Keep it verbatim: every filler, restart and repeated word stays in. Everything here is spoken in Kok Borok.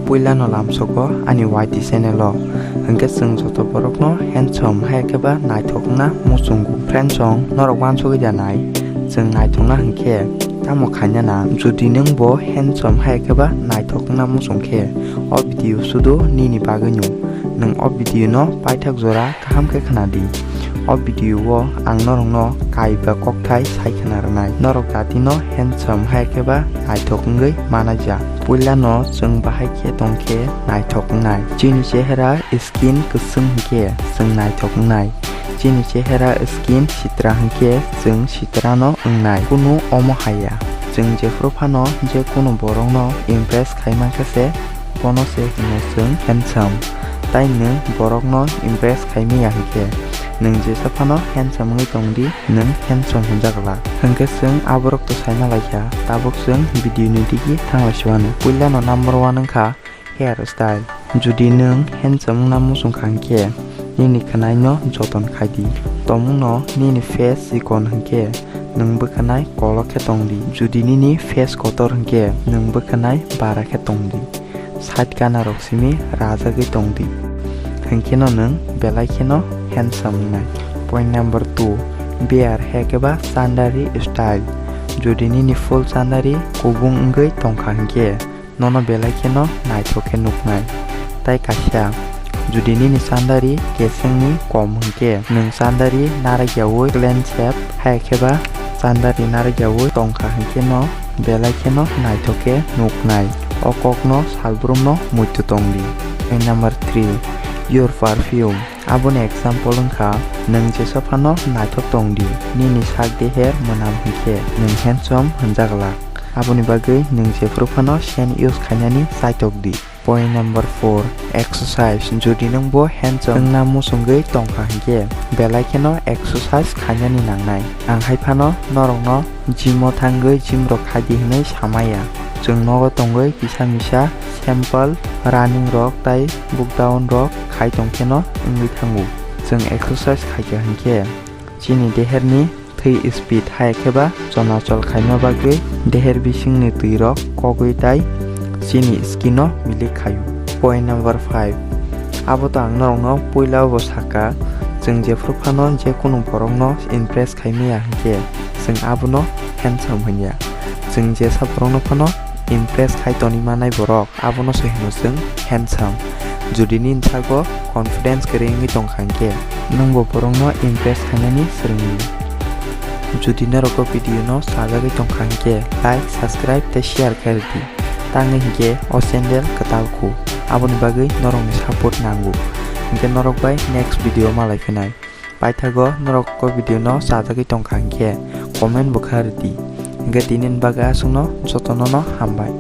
Puilano lamsogo ani Y T channel o. Hwnkhe chwng joto borokno handsome hai khe ba naithok wngna muchungo. Friends song, norok uansugwi da nai? Chwng naithokna hwnkhe tamo khaina nang? Jodi nwng bo handsome hai khe ba naithok wngna muchung khe, o video sudu nini bagwino. Nwng o video no paithak jora kaham khe khna di. O video o ang norokno kaiba kokthai sai khna rwnai. Norok datino handsome hai khe ba naithok wngwi manajak. Puilano chwng bahai khe tong khe naithok wngnai. Chini chehera skin kwchwng hwnkhe chwng naithok wngnai. Chini chehera skin sitra hwnkhe chwng sitrano wngnai. Kunu omo haya. Chwng jephru phano je kunu borokno impress khai mankha se, bono se hino chwng handsome. Tai nwng borokno impress khai maya hwnkhe, nwng jesa phano handsome wngwi tong di, nwng handsome hwnjak glak. Hwnkhe chwng aborok to saima laikha, tabuk chwng video ni digi thang lai si mano. Puilano number one wngkha hair style. Jodi nwng handsome wngna muchung kha hwnkhe, nini khwnaino joton khai di. Tomungno nini face chikon hwnkhe, nwng bwkhwnai kolok khe tong di. Jodi nini face kotor hwnkhe, nwng bwkhwnai bara khe tong di. Side kana rok simi rajagwi tong di, hwnkhe no nwng belai kheno handsome wngnai. Point number two, beard hai khe ba chandari style. Jodi nini full chandari kubung wngwi tongkha hwnkhe, nono belai kheno naithok khe nuknai. Tai kaisa, jodi nini chandari kesengni kom hwnkhe, nwng chandari narwkyaui clean shave hai khe ba chandari narwkyaui tongkha hwnkhe no belai kheno naithok khe nuknai. O kokno salbrumno muitu tong di. Point number three, your perfume. Aboni example wngkha, nwng jesa phano naithok tong di, nini sak deher mwnam hwnkhe nwng handsome hwnjak glak. Aboni bagwi nwng jephru phano scent use khainani chaitok di. Point number four, exercise. Jodi nwng bo handsome wngna muchungwi tongkha hwnkhe, belai kheno exercise khainani nangnai. Ang hai phano norokno gym o thangwi gym rok khai di hwnwi samaya. Chwng nogo tongwi kisa misa simple running rok tai book down rok khai tong kheno wngwi thango. Chwng exercise khaikha hwnkhe chini deherni thwi speed hai khe ba chonachol khaima bagwi deher bisingni twi rok kogwi tai chini skin o milik khaio. Point number five, abo to ang norokno puila bo sakha, chwng jephru phano je kunu borokno impress khai maya hwnkhe chwng abono handsome hwnya. Chwng jesa borokno phano impress khai toni manai borok, abono se hino chwng handsome. Jodi nini sago confidence kwrwi wngwi tongkha hwnkhe, nwngbo borokno impress khainani swrwngdi. Jodi norok o video no sajagwi tongkha hwnkhe, like, subscribe tei share khe rwdi. Tangwi hwnkhe o channel kwtal khu, aboni bagwi norokni support nango. Hwnkhe norok bai next video malai phinai. Paithago norok o video no sajagwi tongkha hwnkhe comment bo kha rwdi. Hwnkhe tinini bagwi aswkno jotono no hambai.